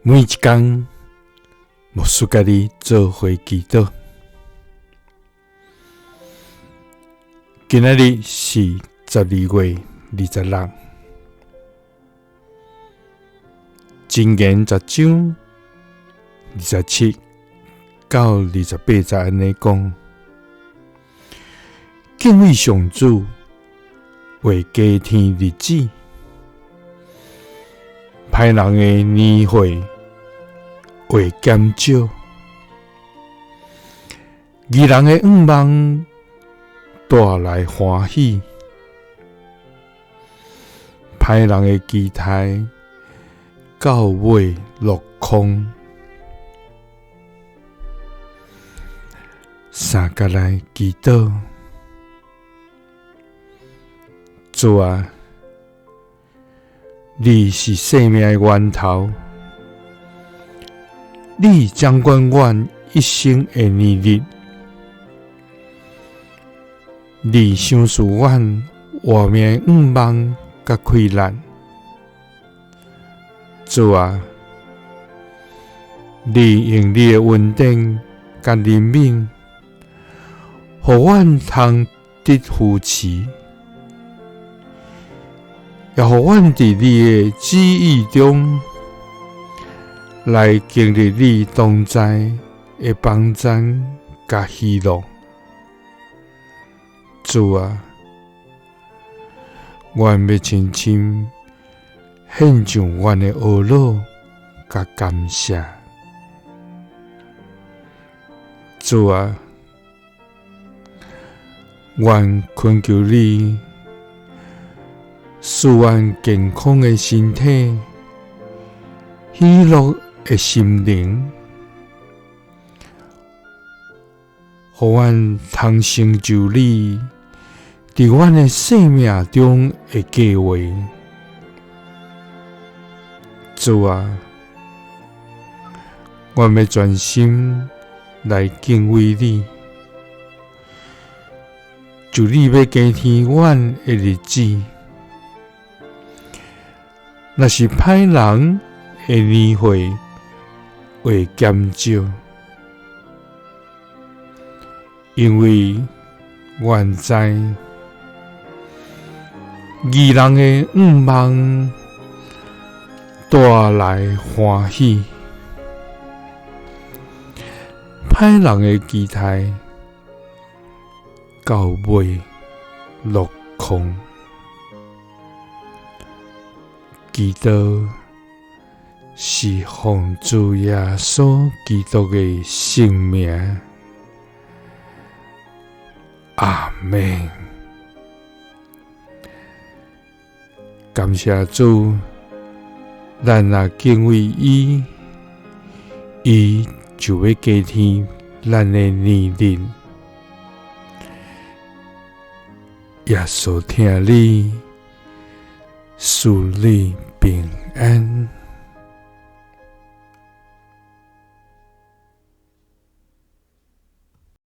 每一工，牧師佮你做伙祈禱。今仔日是12月26，箴言10章27到28節按呢講：敬畏上主，會加添日子；歹人的年歲會減少。義人的願望帶來歡喜，歹人的期待到尾落空。三佮來祈禱，主啊，你是生命的源頭，你掌管阮一生的年日，你賞賜阮活命的願望佮氣力。主啊，你用你的恩典佮憐憫，予阮通得扶持，也予阮佇你的旨意中來經歷你同在的幫贊佮喜樂。主啊，阮欲深深獻上阮的懊惱佮感謝。主啊，阮懇求你賜阮健康的身體、喜樂的心靈，予阮通成就你佇阮的生命中的計劃。主啊，阮欲專心來敬畏你，求你欲加添阮的日子。若是歹人的年歲會減少，因為阮知義人的願望帶來歡喜，歹人的期待到尾落空。祈禱是奉主耶穌基督的聖名，阿們。感謝主，咱若敬畏伊，伊就欲加添咱的年日。耶穌疼你，賜你平安。